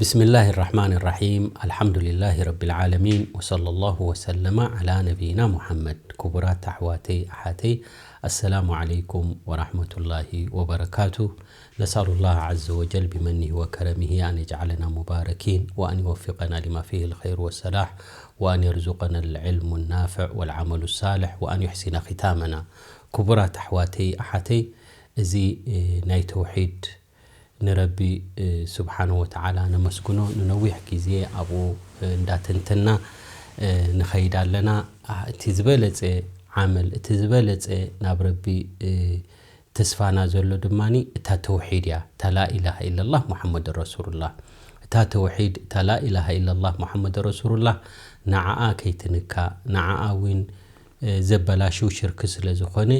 بسم الله الرحمن الرحيم. الحمد لله رب العالمين. وصلى الله وسلم على نبينا محمد. ክቡራት ኣሕዋተይ ኣሓተይ፣ السلام عليكم ورحمة الله وبركاته. نسأل الله عز وجل بمنه وكرمه أن يجعلنا مباركين، وأن يوفقنا لما فيه الخير والصلاح، وأن يرزقنا العلم النافع والعمل الصالح، وأن يحسن ختامنا. ክቡራት ኣሕዋተይ ኣሓተይ፣ እዚ፣ እ፣ ናይ ተውሒድ ንረቢ፣ እ፣ ስብሓነ ወተዓላ ነመስግኖ። ንነዊሕ ግዜ ኣብኡ፣ እ፣ እንዳተንተና፣ እ፣ ንኸይድ ኣለና። ኣ፣ እቲ ዝበለጸ ዓመል፣ እቲ ዝበለጸ ናብ ረቢ፣ እ፣ ተስፋና ዘሎ ድማኒ እታ ተውሒድ እያ። እታ ላኢላሃ ኢለላህ ሙሓመድ ረሱሉላህ። እታ ተውሒድ፣ እታ ላኢላሃ ኢለላህ ሙሓመድ ረሱሉላህ፣ ንዓኣ ከይትንካ፣ ንዓኣ እውን፣ እ፣ ዘበላሽው ሽርክ ስለ ዝኾነ፣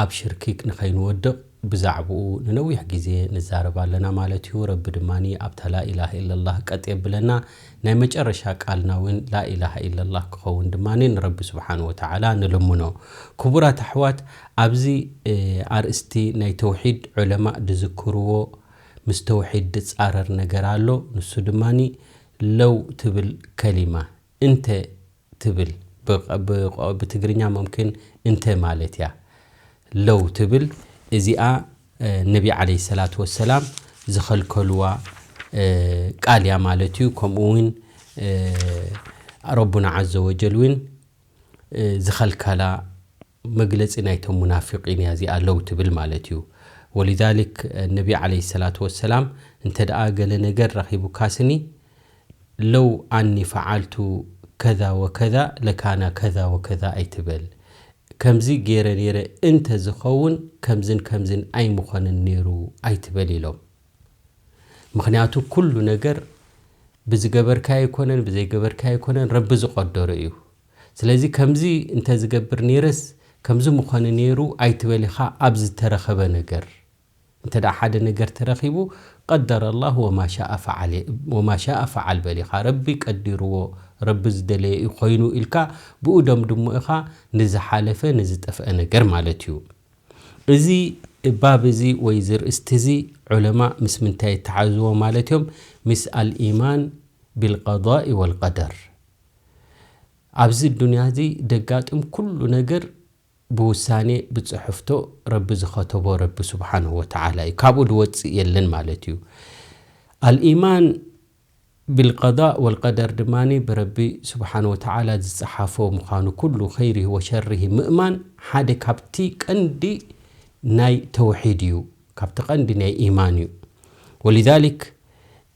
ኣብ ሽርኪ ንኸይንወድቕ ብዛዕባኡ ንነዊሕ ግዜ ንዛረብ ኣለና ማለት እዩ። ረቢ ድማኒ ኣብታ ላኢላሃ ኢለላህ ቀጥ የብለና። ናይ መጨረሻ ቃልና እውን ላኢላሃ ኢለላህ ክኸውን ድማኒ ንረቢ ስብሓነ ወተዓላ ንልምኖ። ክቡራት ኣሕዋት፣ ኣብዚ፣ እ፣ ኣርእስቲ ናይ ተውሒድ ዑለማእ ዝዝክርዎ ምስ ተውሒድ ዝጻረር ነገር ኣሎ። ንሱ ድማኒ ለው ትብል ከሊማ፣ እንተ ትብል፣ ብ-፣ ብ-፣ ብትግርኛ ሙምኪን እንተ ማለት እያ። ለው ትብል እዚኣ፣ እ፣ ነቢ ዓለይሂ ሰላቱ ወሰላም ዝኸልከልዋ፣ እ፣ ቃል እያ ማለት እዩ። ከምኡ እውን፣ እ፣ ረቡና ዓዘ ወጀል እውን፣ እ፣ ዝኸልከላ መግለጺ ናይቶም ሙናፊቂን እያ እዚኣ ለው ትብል ማለት እዩ። ወሊዛሊክ፣ እ፣ ነቢ ዓለይሂ ሰላቱ ወሰላም እንተ ደኣ ገለ ነገር ረኺቡካ ስኒ፣ ለው ኣኒ ፈዓልቱ ከዛ ወከዛ ለካና ከዛ ወከዛ ኣይትበል። ከምዚ ገይረ ነይረ እንተ ዝኸውን ከምዝን ከምዝን ኣይምኾነን ነይሩ ኣይትበል ኢሎም። ምኽንያቱ ኩሉ ነገር ብዝገበርካዮ ኣይኮነን፣ ብዘይገበርካዮ ኣይኮነን፣ ረቢ ዝቐደሮ እዩ። ስለዚ ከምዚ እንተ ዝገብር ነይረስ ከምዚ ምኾነ ነይሩ ኣይትበል ኢኻ ኣብ ዝተረኸበ ነገር። እንተ ደኣ ሓደ ነገር ተረኺቡ፣ ቀደረ ኣላህ ወማ ሻአ ፈዓል፣ ወማ ሻአ ፈዓል በል ኢኻ። ረቢ ቀዲርዎ፣ ረቢ ዝደለየ እዩ ኮይኑ ኢልካ ብኡ ደምድሞ ኢኻ ንዝሓለፈ ንዝጠፍአ ነገር ማለት እዩ። እዚ ባብ እዚ ወይ እዚ ርእስቲ እዚ ዑለማ ምስ ምንታይ የተሓዝዎ ማለት እዮም? ምስ ኣልኢማን ቢልቀዳኢ ወልቀደር። ኣብዚ ዱንያ እዚ ደጋጥም ኩሉ ነገር ብውሳኔ ብጽሕፍቶ ረቢ ዝኸተቦ ረቢ ስብሓንሁ ወተዓላ እዩ። ካብኡ ዝወጽእ የለን ማለት እዩ። ኣልኢማን ቢልቀዳእ ወልቀደር ድማኒ ብረቢ ስብሓን ወተዓላ ዝጸሓፎ ምዃኑ ኩሉ ኸይሪሂ ወሸሪሂ ምእማን ሓደ ካብቲ ቀንዲ ናይ ተውሒድ እዩ፣ ካብቲ ቀንዲ ናይ ኢማን እዩ። ወሊዛሊክ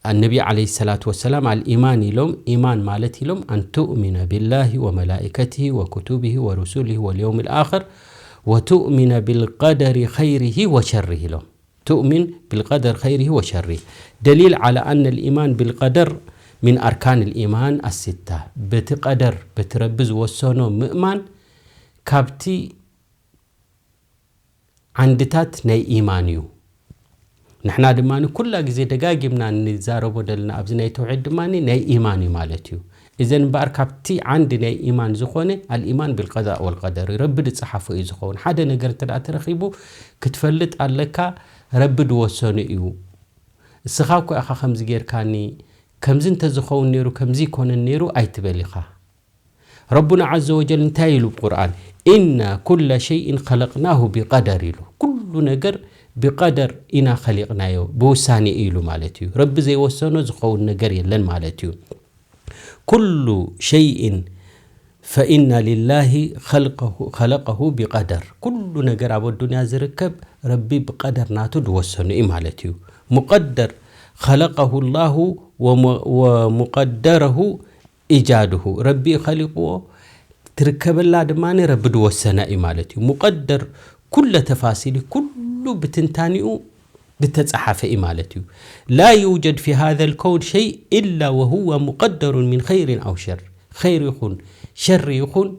ኣነቢ ዓለይሂ ሰላቱ ወሰላም ኣልኢማን ኢሎም፣ ኢማን ማለት ኢሎም ኣን ትእሚነ ቢላሂ ወመላኢከቲሂ ወኩቱቢሂ ወሩሱሊሂ ወልየውሚል ኣኽር ወትእሚነ ቢልቀደሪ ኸይሪሂ ወሸሪሂ ኢሎም። ትእሚን ቢልቀደር ኸይሪሂ ወሸሪሂ። ደሊል ዓላ ኣነ ልኢማን ቢልቀደር ሚን ኣርካን ልኢማን ኣሲታ። በቲ ቀደር፣ በቲ ረቢ ዝወሰኖ ምእማን ካብቲ ዓንድታት ናይ ኢማን እዩ። ንሕና ድማ ኩላ ግዜ ደጋጊምና እንዛረቦ ደለና ኣብዚ ናይ ተውሒድ ድማ ናይ ኢማን እዩ ማለት እዩ። እዘን እምበኣር ካብቲ ዓንዲ ናይ ኢማን ዝኾነ ኣልኢማን ቢልቀዳእ ወልቀደር እዩ። ረቢ ዝጸሓፎ እዩ ዝኸውን። ሓደ ነገር እንተ ደኣ ተረኺቡ ክትፈልጥ ኣለካ፣ ረቢ ዝወሰኑ እዩ። እስኻ እኮ ኢኻ ከምዚ ጌርካኒ፣ ከምዚ እንተዝኸውን ነይሩ፣ ከምዚ ይኮነን ነይሩ ኣይትበል ኢኻ። ረቡና ዓዘ ወጀል እንታይ ኢሉ ብቁርኣን? ኢና ኩለ ሸይእን ኸለቅናሁ ቢቀደር ኢሉ። ኩሉ ነገር ብቀደር ኢና ኸሊቕናዮ፣ ብውሳኔ ኢሉ ማለት እዩ። ረቢ ዘይወሰኖ ዝኸውን ነገር የለን ማለት እዩ። ኩሉ ሸይእን ፈኢና ሊላሂ ኸልቀሁ፣ ኸለቀሁ ቢቀደር። ኩሉ ነገር ኣብ ኣዱንያ ዝርከብ ረቢ ብቀደር ናቱ ዝወሰኖ እዩ ማለት እዩ። ሙቀደር ኸለቀሁ ላሁ ወሙ-፣ ወሙቀደረሁ ኢጃድሁ። ረቢ እዩ ኸሊቅዎ፣ ትርከበላ ድማ ረቢ ዝወሰና እዩ ማለት እዩ። ሙቀደር ኩለ ተፋሲሊ፣ ኩሉ ብትንታኒኡ ዝተጻሓፈ እዩ ማለት እዩ። ላ ዩጀድ ፊ ሃዘ ልከውን ሸይ ኢላ ወሁወ ሙቀደሩን ሚን ኸይሪን ኣው ሸር። ኸይር ይኹን ሸር ይኹን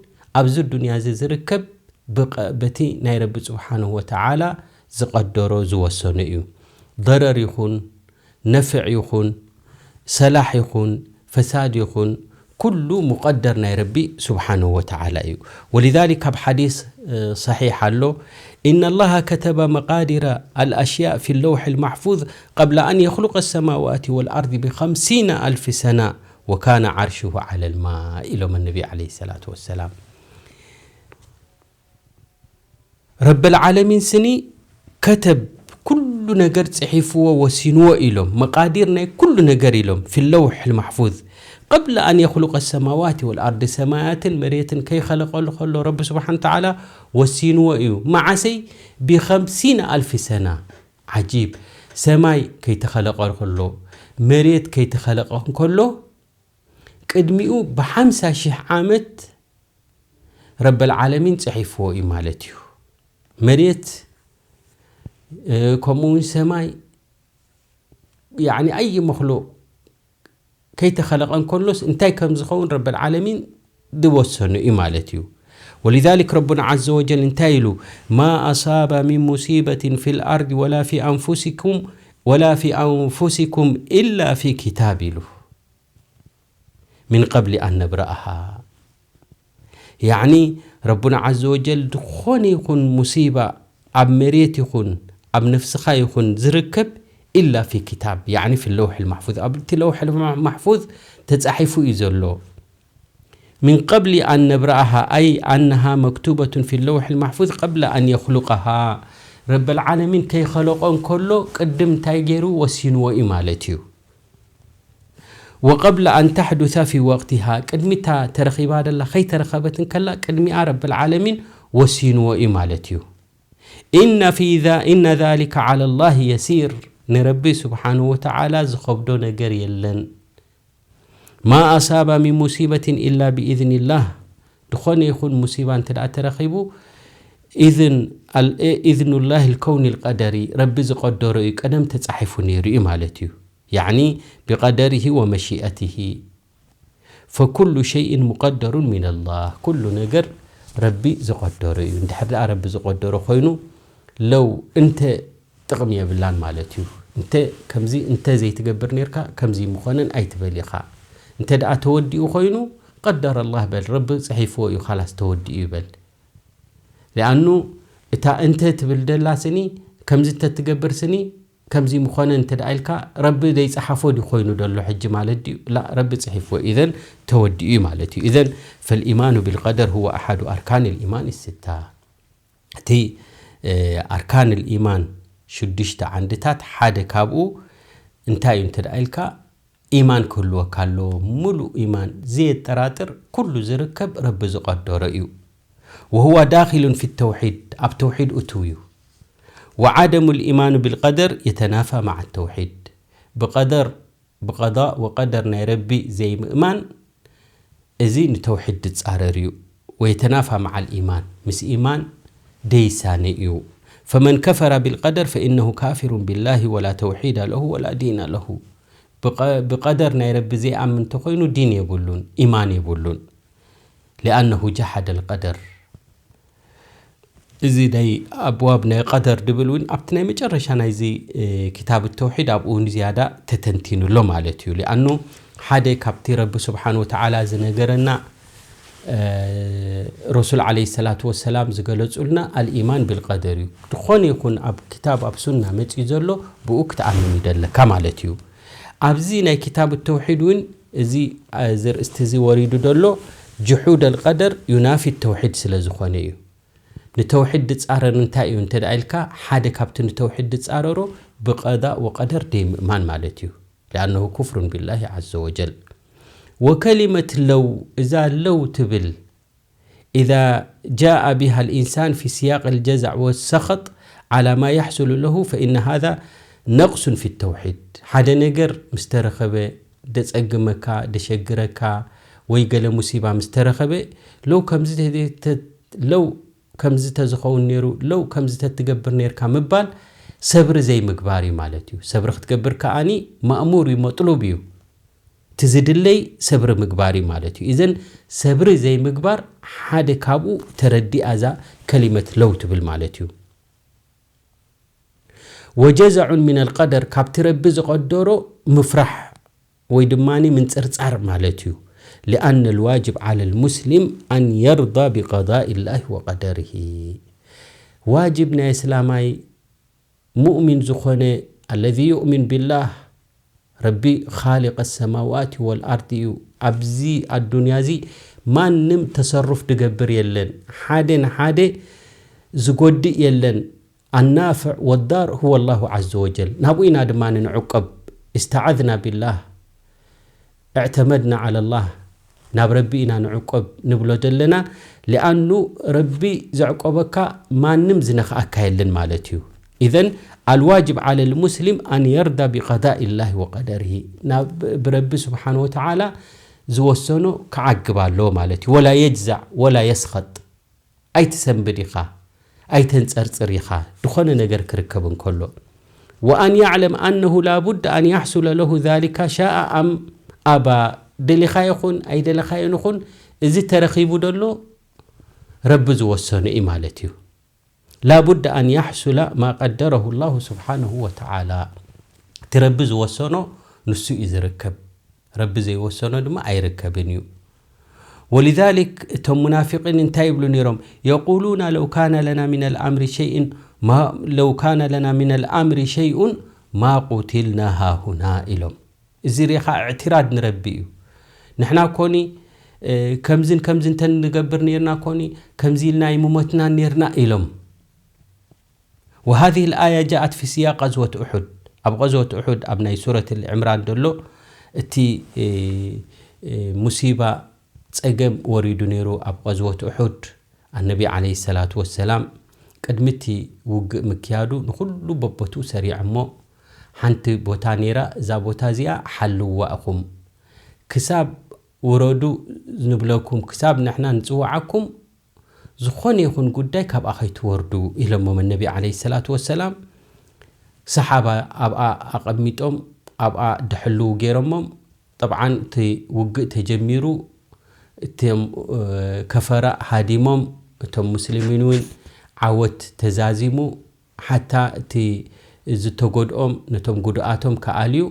ኣብዚ ዱንያ እዚ ዝርከብ ብቐ-፣ በቲ ናይ ረቢ ስብሓንሁ ወተዓላ ዝቐደሮ ዝወሰኖ እዩ። ደረር ይኹን ነፍዕ ይኹን ሰላሕ ይኹን ፈሳድ ይኹን ኩሉ ሙቀደር ናይ ረቢ ስብሓንሁ ወተዓላ እዩ። ወሊዛሊክ ካብ ሓዲስ ሰሒሕ ኣሎ፣ إن الله كتب مقادير الأشياء في اللوح المحفوظ قبل أن يخلق السماوات والأرض بخمسين ألف سنة وكان عرشه على الماء ኢሎም ነቢ ዓለይሂ ሰላቱ ወሰላም። ረብል ዓለሚን ስኒ ከተብ ኩሉ ነገር ጽሒፍዎ ወሲንዎ ኢሎም መቃዲር ናይ ኩሉ ነገር ኢሎም في اللوح المحفوظ قبل أن يخلق السماوات والأرض ሰማያትን መሬትን ከይኸለቐሉ ከሎ ረቢ ስብሓን ተዓላ ወሲንዎ እዩ። መዓሰይ ብኸምሲን ኣልፊ ሰና። ዓጂብ። ሰማይ ከይተኸለቐ ከሎ፣ መሬት ከይተኸለቐ ከሎ ቅድሚኡ ብሓምሳ ሺሕ ዓመት ረበል ዓለሚን ጽሒፍዎ እዩ ማለት እዩ። መሬት ከምኡ እውን ሰማይ ያኒ ኣይ መክሉቅ ከይተኸለቐ እንከሎስ እንታይ ከም ዝኸውን ረበል ዓለሚን ዝወሰኑ እዩ ማለት እዩ። ولذلك ربنا عز وجل እንታይ ኢሉ ما أصاب من مصيبة في الأرض ولا في أنفسكم ولا في أنفسكم إلا في كتاب ኢሉ من قبل أن نبرأها ያኒ ረቡና ዓዘ ወጀል ዝኾነ ይኹን ሙሲባ ኣብ መሬት ይኹን ኣብ ነፍስኻ ይኹን ዝርከብ إلا في كتاب ያኒ في اللوح المحفوظ ኣብቲ ለውሕ ማሕፉዝ ተፃሒፉ እዩ ዘሎ من قبل أن نبرأها أي أنها مكتوبة في اللوح المحفوظ قبل أن يخلقها ረበል ዓለሚን ከይኸለቆ እንከሎ ቅድም እንታይ ገይሩ ወሲንዎ እዩ ማለት እዩ وقبل أن تحدث في وقتها ቅድሚታ ተረኺባ ደላ ከይተረኸበት እንከላ ቅድሚኣ ረብል ዓለሚን ወሲንዎ እዩ ማለት እዩ إن في ذا إن ذلك على الله يسير ንረቢ ስብሓንሁ ወተዓላ ዝኸብዶ ነገር የለን ما أصاب من مصيبة إلا بإذن الله ዝኾነ ይኹን ሙሲባ እንተ ደኣ ተረኺቡ إذن إذن الله الكون القدري ረቢ ዝቐደሮ እዩ ቀደም ተጻሒፉ ነይሩ እዩ ማለት እዩ ያኒ ብቀደሪሂ ወመሺአቲሂ ፈኩሉ ሸይእን ሙቀደሩን ሚነላህ ኩሉ ነገር ረቢ ዝቐደሮ እዩ እንድሕር ደኣ ረቢ ዝቐደሮ ኮይኑ ለው እንተ ጥቕሚ የብላን ማለት እዩ እንተ ከምዚ እንተ ዘይትገብር ነርካ ከምዚ ምኾነን ኣይትበል ኢኻ እንተ ደኣ ተወዲኡ ኮይኑ ቀደረ ላህ በል ረቢ ፅሒፍዎ እዩ ካላስ ተወዲኡ ይበል ሊኣኑ እታ እንተ ትብል ደላ ስኒ ከምዚ እንተትገብር ስኒ ከምዚ ምኾነ እንተ ደኣ ኢልካ ረቢ ዘይፀሓፎ ድዩ ኮይኑ ደሎ ሕጂ ማለት ድዩ ላ ረቢ ፅሒፍዎ ኢዘን ተወዲኡ እዩ ማለት እዩ ኢዘን فالإيمان بالقدر هو أحد أركان الإيمان الستة እቲ ኣርካን الإيمان ሽዱሽተ ዓንድታት ሓደ ካብኡ እንታይ እዩ እንተ ደኣ ኢልካ ኢማን ክህልወካ ኣለዎ ምሉእ ኢማን ዘየጠራጥር ኩሉ ዝርከብ ረቢ ዝቐደሮ እዩ وهو داخل في التوحيد ኣብ ተውሒድ እትው እዩ وعدم الإيمان بالقدر يتنافى مع التوحيد ብቀደር ብቀضاء وقدر ናይ ረቢ ዘይምእማን እዚ ንተውሒድ ዝጻረር እዩ ويتنافى مع الإيمان ምስ ኢማን ደይሳነ እዩ فمن كفر بالقدر فإنه كافر بالله ولا توحيد له ولا دين له ብቀደር ናይ ረቢ ዘይኣምን እንተኮይኑ ዲን የብሉን ኢማን የብሉን لأنه جحد القدر እዚ ናይ ኣብዋብ ናይ ቀደር ድብል እውን ኣብቲ ናይ መጨረሻ ናይዚ ክታብ ተውሒድ ኣብኡ ዝያዳ ተተንቲኑ ኣሎ ማለት እዩ ሊኣኑ ሓደ ካብቲ ረቢ ስብሓን ወተዓላ ዝነገረና ረሱል ዓለይሂ ሰላቱ ወሰላም ዝገለጹልና ኣልኢማን ቢልቀደር እዩ። ዝኾነ ይኹን ኣብ ክታብ ኣብ ሱና መጺኡ ዘሎ ብኡ ክትኣምን እዩ ደለካ ማለት እዩ። ኣብዚ ናይ ክታብ ተውሒድ እውን እዚ ዘርእስቲ እዚ ወሪዱ ደሎ ጅሑድ ኣልቀደር ዩናፊ ተውሒድ ስለ ዝኾነ እዩ። ንተውሒድ ድጻረር እንታይ እዩ እንተ ደኣ ኢልካ ሓደ ካብቲ ንተውሒድ ድጻረሮ ብቀዳእ ወቀደር ደይምእማን ማለት እዩ። لأنه كفر بالله عز وجل. وكلمة لو እዛ ለው ትብል إذا جاء بها الإنسان في سياق الجزع والسخط على ما يحصل له فإن هذا نقص في التوحيد ሓደ ነገር ምስ ተረኸበ ደጸግመካ ደሸግረካ ወይ ገለ ሙሲባ ምስ ተረኸበ ለው ከምዚ ለው ከምዚ ተዝኸውን ነይሩ ለው ከምዚ ተትገብር ነይርካ ምባል ሰብሪ ዘይምግባር እዩ ማለት እዩ። ሰብሪ ክትገብር ከኣኒ ማእሙር እዩ መጥሉብ እዩ። እቲ ዝድለይ ሰብሪ ምግባር እዩ ማለት እዩ። እዘን ሰብሪ ዘይምግባር ሓደ ካብኡ ተረዲኣ እዛ ከሊመት ለው ትብል ማለት እዩ። وجزع من القدر ካብቲ ረቢ ዝቐደሮ ምፍራሕ ወይ ድማ ምንጽርጻር ማለት እዩ። لأن الواجب على المسلم أن يرضى بقضاء الله وقدره. ዋጅብ ናይ እስላማይ ሙእሚን ዝኾነ الذي يؤمن بالله፣ ረቢ خالق السماوات والأرض እዩ። ኣብዚ ኣዱንያ እዚ ማንም ተሰሩፍ ድገብር የለን። ሓደ ንሓደ ዝጎድእ የለን። النافع والضار هو الله عز وجل። ናብኡ ኢና ድማ ንዕቀብ። استعذنا بالله، اعتمدنا على الله، ናብ ረቢ ኢና ንዕቀብ ንብሎ ዘለና። لأنه ረቢ ዘዕቀበካ ማንም ዝነኽኣካ የለን ማለት እዩ። إذن الواجب على المسلم أن يرضى بقضاء الله وقدره። ናብ ብረቢ ስብሓን ወተዓላ ዝወሰኖ ክዓግብ ኣለዎ ማለት እዩ። ولا يجزع ولا يسخط። ኣይትሰንብድ ኢኻ፣ ኣይተንጸርጽር ኢኻ፣ ዝኾነ ነገር ክርከብ እንከሎ። وأن يعلم أنه لا بد أن يحصل له ذلك شاء أم أبى። ደሊኻ ይኹን ኣይደለኻዮን ይኹን፣ እዚ ተረኺቡ ደሎ ረቢ ዝወሰኖ እዩ ማለት እዩ። لا بد أن يحصل ما قدره الله سبحانه وتعالى። እቲ ረቢ ዝወሰኖ ንሱ እዩ ዝርከብ። ረቢ ዘይወሰኖ ድማ ኣይርከብን እዩ። ولذلك እቶም ሙናፊቂን እንታይ ይብሉ ነይሮም? يقولون لو كان لنا من الأمر شيء ما، لو كان لنا من الأمر شيء ما قتلنا هاهنا ኢሎም። እዚ ሪኻ اعتراض ንረቢ እዩ። ንሕና ኮኒ ከምዝን ከምዝን እንተንገብር ነርና ኮኒ ከምዚ ኢልና ኣይምሞትናን ነርና ኢሎም። وهذه الآية جاءت في سياق غزوة أحد። ኣብ غزوة أحد ኣብ ናይ ሱረት العمران ደሎ እቲ ሙሲባ ጸገም ወሪዱ ነይሩ ኣብ غزوة أحد። ኣነቢ عليه الصلاة والسلام ቅድሚ እቲ ውግእ ምክያዱ ንኹሉ በቦትኡ ሰሪዐሞ። ሓንቲ ቦታ ነይራ፣ እዛ ቦታ እዚኣ ሓልዋ ኢኹም፣ ክሳብ ውረዱ ንብለኩም፣ ክሳብ ንሕና ንጽውዓኩም ዝኾነ ይኹን ጉዳይ ካብኣ ከይትወርዱ ኢሎሞም ነቢ عليه الصلاة والسلام። ሰሓባ ኣብኣ ኣቐሚጦም ኣብኣ ድሕልው ገይሮሞም። ጠብዓን እቲ ውግእ ተጀሚሩ እቶም ከፈራ ሃዲሞም፣ እቶም ሙስሊሚን እውን ዓወት ተዛዚሙ። ሓታ እቲ ዝተጎድኦም ነቶም ጉዱኣቶም ክኣልዩ፣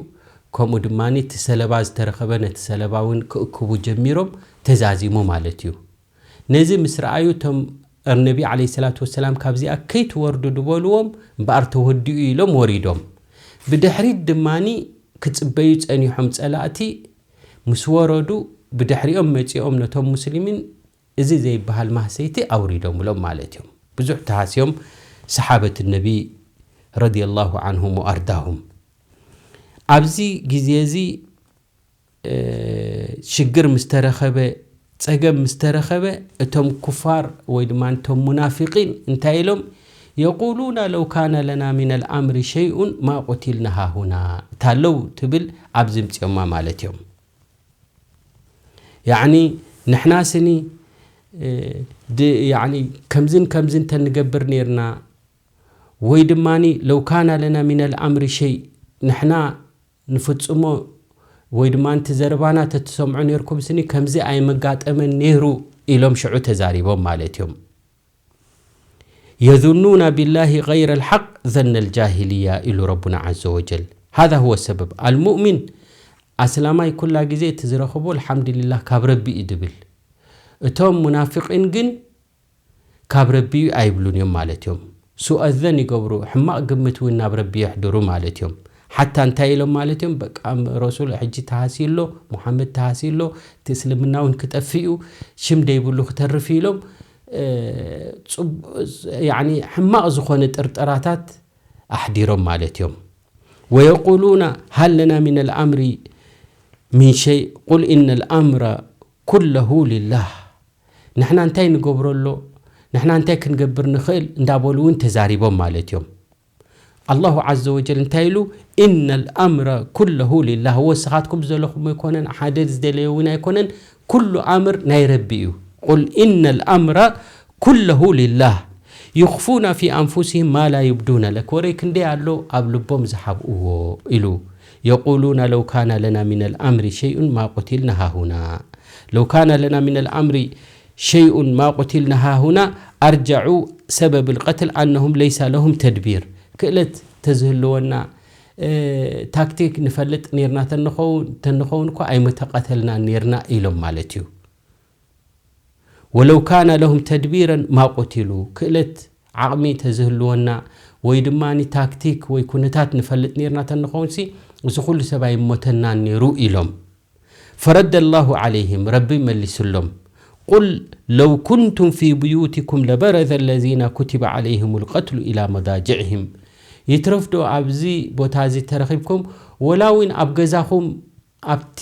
ከምኡ ድማ እቲ ሰለባ ዝተረኸበ ነቲ ሰለባ እውን ክእክቡ ጀሚሮም። ተዛዚሙ ማለት እዩ። ነዚ ምስ ረኣዩ እቶም ነቢ عليه الصلاة والسلام ካብዚኣ ከይትወርዱ ዝበልዎም እምበኣር ተወዲኡ ኢሎም ወሪዶም። ብድሕሪት ድማ ክጽበዩ ጸኒሖም ጸላእቲ ምስ ወረዱ ብድሕሪኦም መጺኦም ነቶም ሙስሊሚን እዚ ዘይበሃል ማህሰይቲ ኣውሪዶምሎም ማለት እዮም። ብዙሕ ተሃስዮም ሰሓበት ነቢ رضي الله عنهم وأرضاهم። ኣብዚ ግዜ እዚ ሽግር ምስ ተረኸበ፣ ጸገም ምስ ተረኸበ፣ እቶም ኩፋር ወይ ድማ እቶም ሙናፊቂን እንታይ ኢሎም? يقولون لو كان لنا من الأمر شيء ما قتلنا هاهنا። እታ ለው ትብል ኣብዚ ምጽኦማ ማለት እዮም። ያዕኒ ንሕና ስኒ ከምዝን ከምዝን ተንገብር ነርና ወይ ድማ لو كان لنا من الأمر شيء ንሕና ንፍጽሞ ወይ ድማ እቲ ዘረባና ተትሰምዑ ነርኩም ስኒ ከምዚ ኣይመጋጠመን ነይሩ ኢሎም ሽዑ ተዛሪቦም ማለት እዮም። يظنون بالله غير الحق ظن الجاهلية ኢሉ ربنا عز وجل. هذا هو السبب. المؤمن ኣስላማይ ኩላ ግዜ እቲ ዝረኽቦ الحمد لله ካብ ረቢ እዩ ድብል። እቶም ሙናፊቂን ግን ካብ ረቢ እዩ ኣይብሉን እዮም ማለት እዮም። سوء الظن ይገብሩ፣ ሕማቕ ግምት እውን ናብ ረቢ የሕድሩ ማለት እዮም። ሓታ እንታይ ኢሎም ማለት እዮም? በቃ ረሱል ሕጂ ተሃስዩ ኣሎ፣ ሙሓመድ ተሃስዩ ኣሎ፣ እቲ እስልምና እውን ክጠፍእ እዩ፣ ሽም ደይብሉ ክተርፍ እዩ ኢሎም ሕማቕ ዝኾነ ጥርጠራታት ኣሕዲሮም ማለት እዮም። ويقولون هل لنا من الأمر من شيء قل إن الأمر كله لله. ንሕና እንታይ ንገብሮ ኣሎ፣ ንሕና እንታይ ክንገብር ንኽእል እንዳበሉ እውን ተዛሪቦም ማለት እዮም። ኣላሁ ዓዘ ወጀል እንታይ ኢሉ? إن الأمر كله لله። ወስኻትኩም ዝደለኹም ኣይኮነን፣ ሓደ ዝደለዮ እውን ኣይኮነን፣ ኩሉ ኣምር ናይ ረቢ እዩ። قل إن الأمر كله لله يخفون في أنفسهم ما لا يبدون لك። ወረይ ክንደይ ኣሎ ኣብ ልቦም ዝሓብእዎ ኢሉ። يقولون لو كان لنا من الأمر شيء ما قتلنا هاهنا. لو كان لنا من الأمر شيء ما قتلنا هاهنا أرجعوا سبب القتل أنهم ليس لهم تدبير. ክእለት ተዝህልወና ታክቲክ ንፈልጥ ኔርና ተንኸውን እኳ ኣይምተቐተልናን ኔርና ኢሎም ማለት እዩ። ወለው ካነ ለሁም ተድቢረን ማ ቁቲሉ፣ ክእለት ዓቕሚ ተዝህልወና ወይ ድማ ታክቲክ ወይ ኩነታት ንፈልጥ ኔርና ተንኸውን ሲ እዚ ኩሉ ሰብ ኣይሞተናን ኔሩ ኢሎም። ፈረደ ላሁ ዓለይህም፣ ረቢ መሊስሎም። ቁል ለው ኩንቱም ፊ ብዩቲኩም ለበረዘ ለዚነ ኩቲበ ዓለይህም ልቀትሉ ኢላ መዳጅዕህም። ይትረፍዶ ኣብዚ ቦታ እዚ ተረኺብኩም ወላ እውን ኣብ ገዛኹም ኣብቲ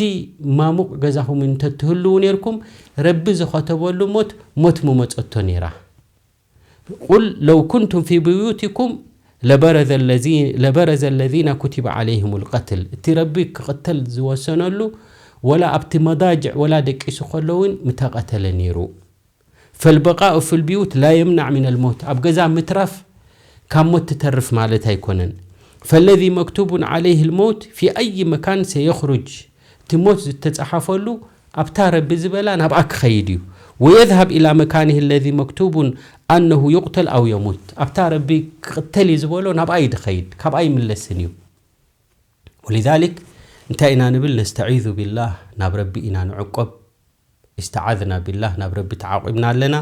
ማሙቕ ገዛኹም እንተትህልዉ ነርኩም ረቢ ዝኸተበሉ ሞት ሞት ምመጸቶ ነይራ። ቁል ለው ኩንቱም ፊ ብዩቲኩም ለበረዘ ለዚነ ኩቲበ ዓለይህም ልቀትል፣ እቲ ረቢ ክቕተል ዝወሰነሉ ወላ ኣብቲ መዳጅዕ ወላ ደቂሱ ከሎ እውን ምተቐተለ ነይሩ። ፈልበቃኡ ፊ ልብዩት ላ የምናዕ ሚን ልሞት፣ ኣብ ገዛ ምትራፍ ካብ ሞት ትተርፍ ማለት ኣይኮነን። ፈለዚ መክቱቡን ዓለይህ ልሞት ፊ ኣይ መካን ሰየኽሩጅ፣ እቲ ሞት ዝተፀሓፈሉ ኣብታ ረቢ ዝበላ ናብኣ ክኸይድ እዩ። ወየዝሃብ ኢላ መካኒህ ለዚ መክቱቡን ኣነሁ ዩቕተል ኣው የሙት፣ ኣብታ ረቢ ክቕተል እዩ ዝበሎ ናብኣ እዩ ዝኸይድ፣ ካብኣ ይምለስን እዩ። ወሊዛሊክ እንታይ ኢና ንብል? ነስተዒዙ ቢላህ፣ ናብ ረቢ ኢና ንዕቆብ። ኢስተዓዝና ቢላህ፣ ናብ ረቢ ተዓቂብና ኣለና።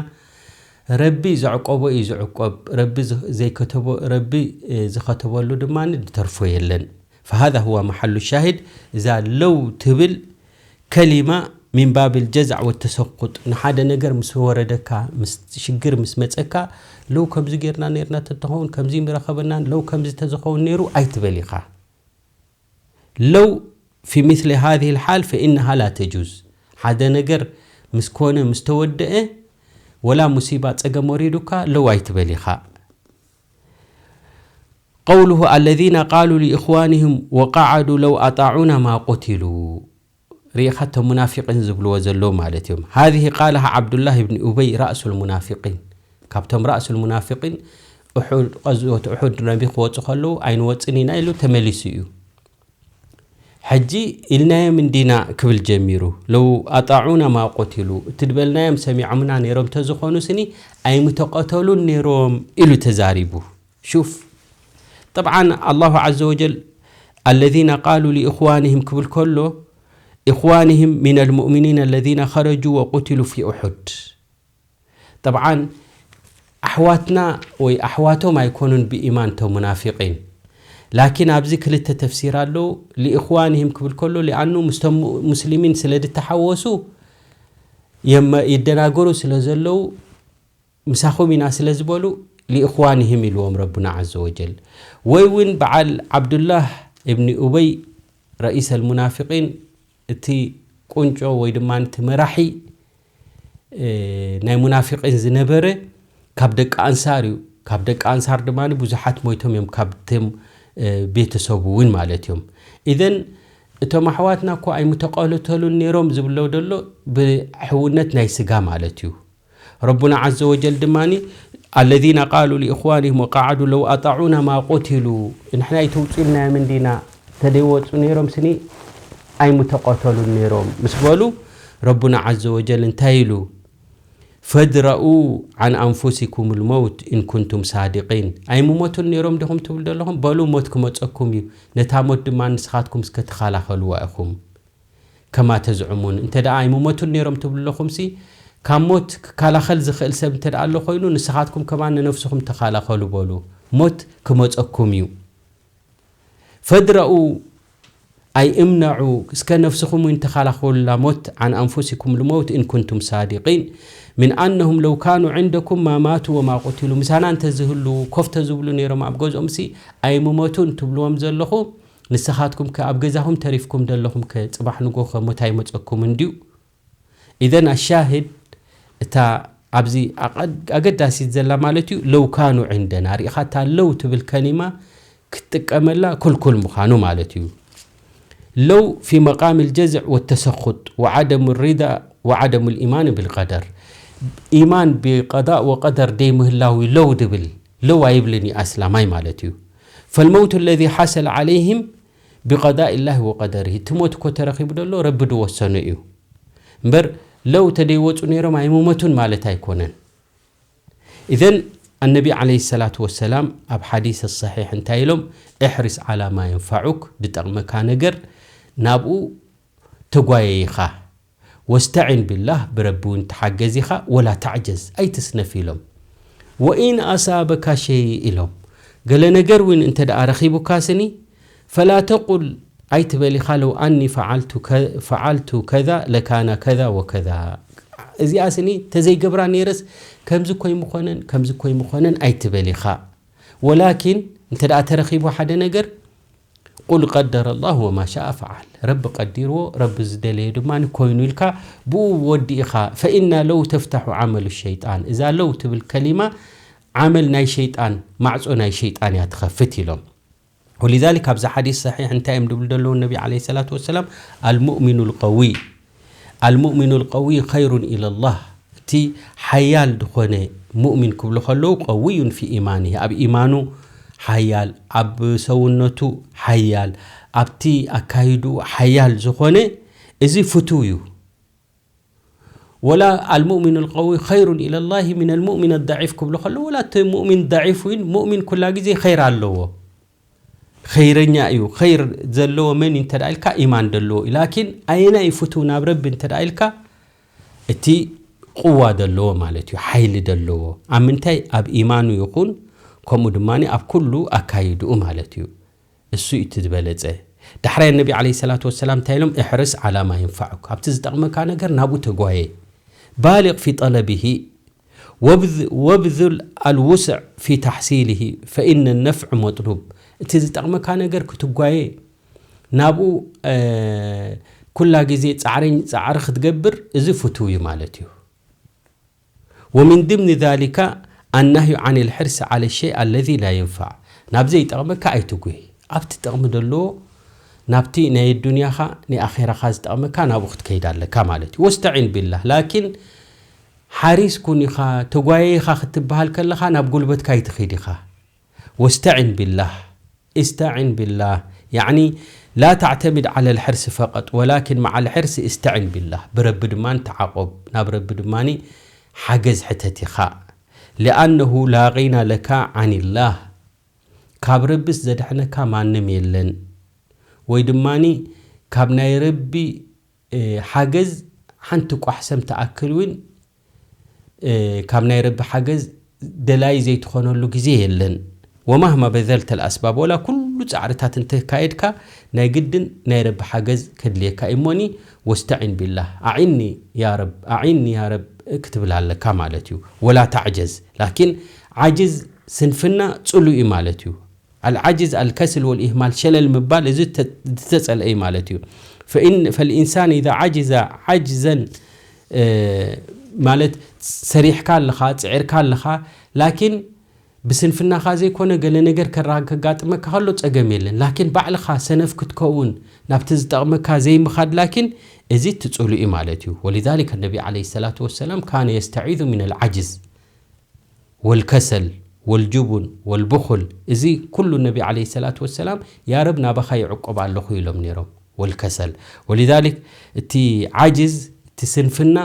ረቢ ዘዕቆቦ እዩ ዝዕቆብ፣ ረቢ ዝ- ዘይከተቦ ረቢ እ፣ ዝኸተበሉ ድማ ዝተርፎ የለን። ፈሃዛ ሁወ መሓሉ ሻሂድ። እዛ ለው ትብል ከሊማ ሚን ባብል ጀዛዕ ወተሰኩጥ፣ ንሓደ ነገር ምስ ወረደካ፣ ምስ ሽግር ምስ መፀካ፣ ለው ከምዚ ጌርና ነርና ተተኸውን ከምዚ ምረኸበናን ለው ከምዚ ተዝኸውን ነይሩ ኣይትበል ኢኻ። ለው ፊ ሚስሊ ሃዚህ ልሓል ፈኢነሃ ላ ተጁዝ። ሓደ ነገር ምስ ኮነ ምስ ተወደአ ወላ ሙሲባ ጸገም ወሪዱካ ለው ኣይትበል ኢኻ። ቀውሉሁ ኣለዚነ ቃሉ ሊእኽዋንህም ወቃዓዱ ለው ኣጣዑና ማ ቁቲሉ። ርኢኻ እቶም ሙናፊቂን ዝብልዎ ዘለዉ ማለት እዮም። ሃዚህ ቃልሃ ዓብዱላህ ብኒ ኡበይ ራእሱል ሙናፊቂን፣ ካብቶም ራእሱል ሙናፊቂን። ቀዝወት ኡሑድ ነቢ ክወፁ ከለዉ ኣይንወፅን ኢና ኢሉ ተመሊሱ እዩ። ሕጂ ኢልናዮም እንዲና ክብል ጀሚሩ። ለው ኣጣዑና ማ ቆቲሉ፣ እቲ ድበልናዮም ሰሚዖምና ነይሮም ተዝኾኑ ስኒ ኣይምተቐተሉን ነይሮም ኢሉ ተዛሪቡ። ሹፍ፣ ጠብዓን ኣላሁ ዓዘ ወጀል ኣለዚነ ቃሉ ሊእኽዋንህም ክብል ከሎ፣ ኢኽዋንህም ሚን ልሙእሚኒን ኣለዚነ ኸረጁ ወቁትሉ ፊ ኡሑድ። ጠብዓን ኣሕዋትና ወይ ኣሕዋቶም ኣይኮኑን ብኢማን እቶም ሙናፊቂን። ላኪን ኣብዚ ክልተ ተፍሲር ኣለዉ። ሊእኽዋንህም ክብል ከሎ ሊኣኑ ምስቶም ሙስሊሚን ስለ ድተሓወሱ የመ- ይደናገሩ ስለ ዘለዉ ምሳኹም ኢና ስለ ዝበሉ ሊእኽዋንህም ኢልዎም ረቡና ዓዘ ወጀል። ወይ እውን በዓል ዓብዱላህ እብኒ ኡበይ ረኢስ ኣልሙናፊቂን እቲ ቁንጮ ወይ ድማ እቲ መራሒ ናይ ሙናፊቂን ዝነበረ ካብ ደቂ ኣንሳር እዩ። ካብ ደቂ ኣንሳር ድማ ብዙሓት ሞይቶም እዮም፣ ካብቶም ቤተሰቡ እውን ማለት እዮም። ኢዘን እቶም ኣሕዋትና እኮ ኣይምተቐተሉን ነይሮም ዝብሎ ደሎ ብሕውነት ናይ ስጋ ማለት እዩ። ረቡና ዓዘ ወጀል ድማ ኣለዚነ ቃሉ ሊእኽዋንህም ወቃዓዱ ለው ኣጣዑና ማ ቁትሉ፣ ንሕና ኣይተውፅኡልናዮም እንዲና፣ ተደይወፁ ነይሮም ስኒ ኣይምተቐተሉን ነይሮም ምስ በሉ ረቡና ዓዘ ወጀል እንታይ ኢሉ? ፈድረኡ ዓን ኣንፉሲኩም ልመውት ኢን ኩንቱም ሳዲቂን። ኣይምሞቱን ነይሮም ዲኹም ትብሉ ዘለኹም? በሉ ሞት ክመፀኩም እዩ፣ ነታ ሞት ድማ ንስኻትኩም እስከ ተኸላኸልዋ ኢኹም። ከማ ተዝዕሙን፣ እንተ ደኣ ኣይምሞቱን ነይሮም ትብሉ ኣለኹምሲ፣ ካብ ሞት ክከላኸል ዝኽእል ሰብ እንተ ደኣ ኣሎ ኮይኑ ንስኻትኩም ከማን ንነፍስኹም ተኸላኸሉ በሉ፣ ሞት ክመፀኩም እዩ። ፈድረኡ ኣይ እምነዑ፣ እስከ ነፍስኹም እውን ተኸላኸሉላ ሞት፣ ዓን ኣንፉሲኩም ልመውት ኢን ኩንቱም ሳዲቂን፣ ምን ኣነሁም ለው ካኑ ዕንደኩም ማ ማቱ ወማ ቁትሉ፣ ምሳና እንተዝህልዉ ኮፍ ተዝብሉ ነይሮም ኣብ ገዝኦምሲ ኣይምሞቱን ትብልዎም ዘለኹ፣ ንስኻትኩም ከ ኣብ ገዛኹም ተሪፍኩም ደለኹም ከ ጽባሕ ንጎ ከ ሞት ኣይመጸኩም እንድዩ? ኢዘን ኣሻሂድ እታ ኣብዚ ኣቐድ- ኣገዳሲት ዘላ ማለት እዩ ለው ካኑ ዕንደና ርኢኻ እታ ለው ትብል ከሊማ ክትጥቀመላ ክልኩል ምዃኑ ማለት እዩ። ለው ፊ መቃም ልጀዝዕ ወተሰኹጥ ወዓደም ሪዳ ወዓደም ልኢማን ብልቀደር፣ ኢማን ብቀዳእ ወቀደር ደይ ምህላዊ ለው ድብል ለው ኣይብልን እዩ ኣስላማይ ማለት እዩ። ፈልመውቱ ለዚ ሓሰለ ዓለይህም ብቀዳእ ላህ ወቀደርህ፣ እቲ ሞት እኮ ተረኺቡ ደሎ ረቢ ድወሰኖ እዩ እምበር ለው ተደይወፁ ነይሮም ኣይምሞቱን ማለት ኣይኮነን። ኢዘን ኣነቢ ዓለይሂ ሰላቱ ወሰላም ኣብ ሓዲስ ሰሒሕ እንታይ ኢሎም? "እሕሪስ ዓላ ማ የንፋዑክ፣ ዝጠቕመካ ነገር ናብኡ ተጓየ ኢኻ። ወስተዒን ቢላህ፣ ብረቢ እውን ተሓገዝ ኢኻ፣ ወላ ተዕጀዝ፣ ኣይትስነፍ" ኢሎም። "ወኢን ኣሳበካ ሸይ" ኢሎም፣ ገለ ነገር እውን እንተ ደኣ ረኺቡካ ስኒ፣ "ፈላ ተቁል" ኣይትበል ኢኻ፣ "ለው ኣኒ ፈዓልቱ ከ-፣ ፈዓልቱ ከዛ ለካና ከዛ ወከዛ"። እዚኣ ስኒ ተዘይገብራ ነይረስ ከምዚ ኮይ ምኾነን፣ ከምዚ ኮይ ምኾነን ኣይትበል ኢኻ። ወላኪን እንተ ደኣ ተረኺቡ ሓደ ነገር፣ "ቁል ቀደረ ላህ ወማ ሻአ ፈዓል"፣ ረቢ ቀዲርዎ፣ ረቢ ዝደለየ ድማ ኮይኑ ኢልካ ብኡ ወዲ ኢኻ። "ፈኢና ለው ተፍታሑ ዓመሉ ሸይጣን"፣ እዛ ለው ትብል ከሊማ ዓመል ናይ ሸይጣን፣ ማዕጾ ናይ ሸይጣን እያ ትኸፍት ኢሎም። ወሊዛሊክ ኣብዚ ሓዲስ ሰሒሕ እንታይ እዮም ድብሉ ዘለዉ ነቢ ዓለይሂ ሰላቱ ወሰላም? "ኣልሙእሚኑ ልቀዊ፣ ኣልሙእሚኑ ልቀዊ ኸይሩን ኢለላህ"፣ እቲ ሓያል ዝኾነ ሙእሚን ክብሉ ከለዉ፣ ቀዊዩን ፊ ኢማኒሂ፣ ኣብ ኢማኑ ሓያል፣ ኣብ ሰውነቱ ሓያል፣ ኣብቲ ኣካይድኡ ሓያል ዝኾነ፣ እዚ ፍቱው እዩ። ወላ "ኣልሙእሚኑ ልቀዊ ኸይሩን ኢለላሂ ሚነል ሙእሚን ኣዳዒፍ" ክብሉ ከለዉ፣ ወላ እቲ ሙእሚን ዳዒፍ እውን፣ ሙእሚን ኩላ ግዜ ኸይር ኣለዎ፣ ኸይረኛ እዩ። ኸይር ዘለዎ መን እዩ እንተ ደኣ ኢልካ፣ ኢማን ዘለዎ እዩ። ላኪን ኣየናይ እዩ ፍቱው ናብ ረቢ እንተ ደኣ ኢልካ፣ እቲ ቁዋ ዘለዎ ማለት እዩ፣ ሓይሊ ዘለዎ። ኣብ ምንታይ? ኣብ ኢማኑ ይኹን፣ ከምኡ ድማ ኣብ ኩሉ ኣካይድኡ ማለት እዩ። እሱ እዩ እቲ ዝበለጸ። ዳሕራይ ነቢ ዓለይሂ ሰላቱ ወሰላም እንታይ ኢሎም? "እሕርስ ዓላ ማ የንፋዑክ"፣ ኣብቲ ዝጠቕመካ ነገር ናብኡ ተጓየ። "ባሊግ ፊ ጠለቢሂ፣ ወብዝ-፣ ወብዙል ኣልውስዕ ፊ ታሕሲሊሂ፣ ፈኢነ ነፍዕ መጥሉብ"፣ እቲ ዝጠቕመካ ነገር ክትጓየ፣ ናብኡ፣ እ፣ ኩላ ግዜ ጻዕሪ፣ ጻዕሪ ክትገብር፣ እዚ ፍቱው እዩ ማለት እዩ። "ወሚን ድምኒ ዛሊካ ኣናህዩ ዓን ልሕርሲ ዓለ ሸይ ኣለዚ ላ የንፋዕ"፣ ናብ ዘይጠቕመካ ኣይትጉይ። ኣብቲ ጠቕሚ ዘለዎ፣ ናብቲ ናይ ዱንያኻ፣ ናይ ኣኼራኻ ዝጠቕመካ፣ ናብኡ ክትከይድ ኣለካ ማለት እዩ። "ወስተዒን ቢላህ"፣ ላኪን ሓሪስ ኩን ኢኻ፣ ተጓየ ኢኻ ክትበሃል ከለኻ፣ ናብ ጉልበትካ ኣይትኺድ ኢኻ። "ወስተዒን ቢላህ"፣ "እስተዒን ቢላህ"፣ ያዕኒ ላ ተዕተሚድ ዓለ ልሕርሲ ፈቀጥ፣ ወላኪን መዓ ልሕርሲ እስተዒን ቢላህ፣ ብረቢ ድማ ተዓቆብ፣ ናብ ረቢ ድማ ሓገዝ ሕተት ኢኻ። "ሊኣነሁ ላ ጊና ለካ ዓኒላህ"፣ ካብ ረቢስ ዘድሕነካ ማንም የለን፣ ወይ ድማ ካብ ናይ ረቢ፣ እ፣ ሓገዝ ሓንቲ ቋሕሰም ትኣክል እውን፣ እ፣ ካብ ናይ ረቢ ሓገዝ ደላይ ዘይትኾነሉ ግዜ የለን። "ወማህማ በዘልተ ልኣስባብ"፣ ወላ ኩሉ ጻዕርታት እንተካየድካ፣ ናይ ግድን ናይ ረቢ ሓገዝ ከድልየካ እዩ። እሞኒ "ወስተዒን ቢላህ"፣ "ኣዒኒ ያ ረብ፣ ኣዒኒ ያ ረብ" ክትብል ኣለካ ማለት እዩ። "ወላ ተዕጀዝ"፣ ላኪን ዓጅዝ፣ ስንፍና ጽሉእ እዩ ማለት እዩ። ኣልዓጅዝ፣ ኣልከስል ወልኢህማል፣ ሸለል ምባል፣ እዚ ተ-፣ ዝተጸልአ እዩ ማለት እዩ። ፈኢን-፣ ፈልኢንሳን ኢዛ ዓጅዘ ዓጅዘን፣ እ፣ ማለት ሰሪሕካ ኣለኻ፣ ጽዒርካ ኣለኻ፣ ላኪን ብስንፍናኻ ዘይኮነ ገለ ነገር ከራ-፣ ከጋጥመካ ከሎ ጸገም የለን። ላኪን ባዕልኻ ሰነፍ ክትከውን፣ ናብቲ ዝጠቕመካ ዘይምኻድ፣ ላኪን እዚ እቲ ጽሉእ እዩ ማለት እዩ። ወሊዛሊከ ነቢ ዓለይሂ ሰላቱ ወሰላም ካነ የስተዒዙ ሚነል ዓጅዝ። ወልከሰል ወልጅቡን ወልቡኹል፣ እዚ ኩሉ ነቢ ዓለይሂ ሰላቱ ወሰላም፣ "ያ ረብ፣ ናባኻ ይዕቆብ ኣለኹ" ኢሎም ነይሮም። ወልከሰል። ወሊዛሊክ፣ እቲ ዓጅዝ፣ እቲ ስንፍና፣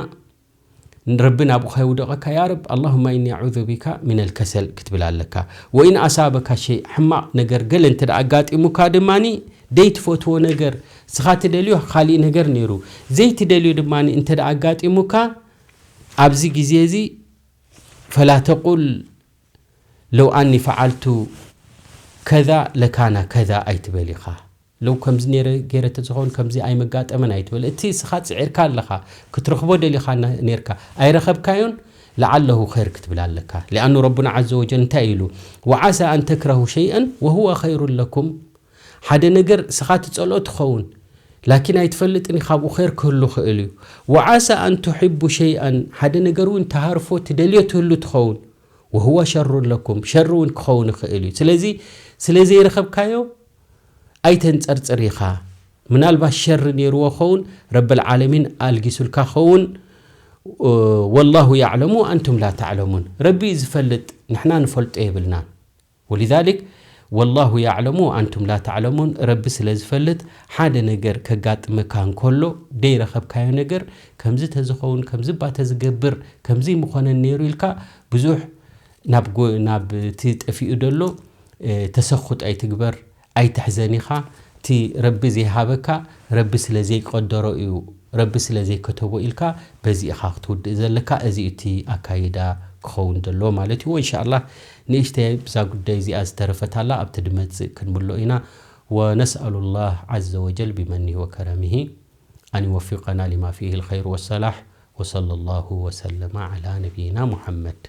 ረቢ ናብኡ ከየውደቐካ፣ "ያ ረብ፣ ኣላሁማ ኢኒ ኣዑዙ ቢካ ሚነል ከሰል" ክትብል ኣለካ። "ወኢን ኣሳበካ ሸይ"፣ ሕማቕ ነገር ገለ እንተ ደኣ ኣጋጢሙካ ድማኒ፣ ዘይትፈትዎ ነገር፣ ስኻ ትደልዮ ካሊእ ነገር ነይሩ፣ ዘይትደልዮ ድማኒ እንተ ደኣ ኣጋጢሙካ፣ ኣብዚ ግዜ እዚ፣ "ፈላ ተቁል ለው ኣኒ ፈዓልቱ ከዛ ለካና ከዛ" ኣይትበል ኢኻ። "ለው ከምዚ ነይረ፣ ገይረ ተዝኸውን ከምዚ ኣይመጋጠመን" ኣይትበል። እቲ እስኻ ጽዒርካ ኣለኻ፣ ክትረኽቦ ደሊኻ ነ-፣ ነይርካ፣ ኣይረኸብካዮን፣ "ለዓለሁ ኸይር" ክትብል ኣለካ። ሊኣኑ ረቡና ዓዘ ወጀል እንታይ ኢሉ? "ወዓሳ ኣን ተክረሁ ሸይአን ወሁወ ኸይሩን ለኩም"፣ ሓደ ነገር እስኻ ትጸልኦ ትኸውን፣ ላኪን ኣይትፈልጥን ኢኻ፣ ኣብኡ ኸይር ክህሉ ኽእል እዩ። "ወዓሳ ኣን ቱሒቡ ሸይኣን"፣ ሓደ ነገር እውን ትሃርፎ ትደልዮ ትህሉ ትኸውን፣ "ወሁወ ሸሩን ለኩም"፣ ሸሪ እውን ክኸውን ይኽእል እዩ። ስለዚ ስለ ዘይረኸብካዮ ኣይተንጸርጽር ኢኻ። ምናልባት ሸሪ ነይርዎ ኸውን፣ ረብል ዓለሚን ኣልጊሱልካ ኸውን። "ወላሁ ያዕለሙ ወኣንቱም ላ ተዕለሙን"፣ ረቢ እዩ ዝፈልጥ፣ ንሕና ንፈልጦ የብልናን። ወሊዛሊክ፣ "ወላሁ ያዕለሙ ወኣንቱም ላ ተዕለሙን"፣ ረቢ ስለ ዝፈልጥ፣ ሓደ ነገር ከጋጥመካ እንከሎ፣ ደይረኸብካዮ ነገር፣ ከምዚ ተዝኸውን፣ ከምዚ እባ ተዝገብር፣ ከምዚ ምኾነን ነይሩ ኢልካ ብዙሕ ናብ ጎ- ናብ እቲ ጠፊኡ ዘሎ ተሰኹጥ ኣይትግበር፣ ኣይትሕዘን ኢኻ። እቲ ረቢ ዘይሃበካ ረቢ ስለ ዘይቀደሮ እዩ፣ ረቢ ስለ ዘይከተቦ ኢልካ በዚ ኢኻ ክትውድእ ዘለካ። እዚ እቲ ኣካይዳ ክኸውን ዘለዎ ማለት እዩ። ወኢንሻኣላህ ንእሽተይ ብዛ ጉዳይ እዚኣ ዝተረፈት ኣላ፣ ኣብቲ ድመጽእ ክንምሎ ኢና። ونسأل الله عز وجل بمنه وكرمه أن يوفقنا لما فيه الخير والصلاح، وصلى الله وسلم على نبينا محمد.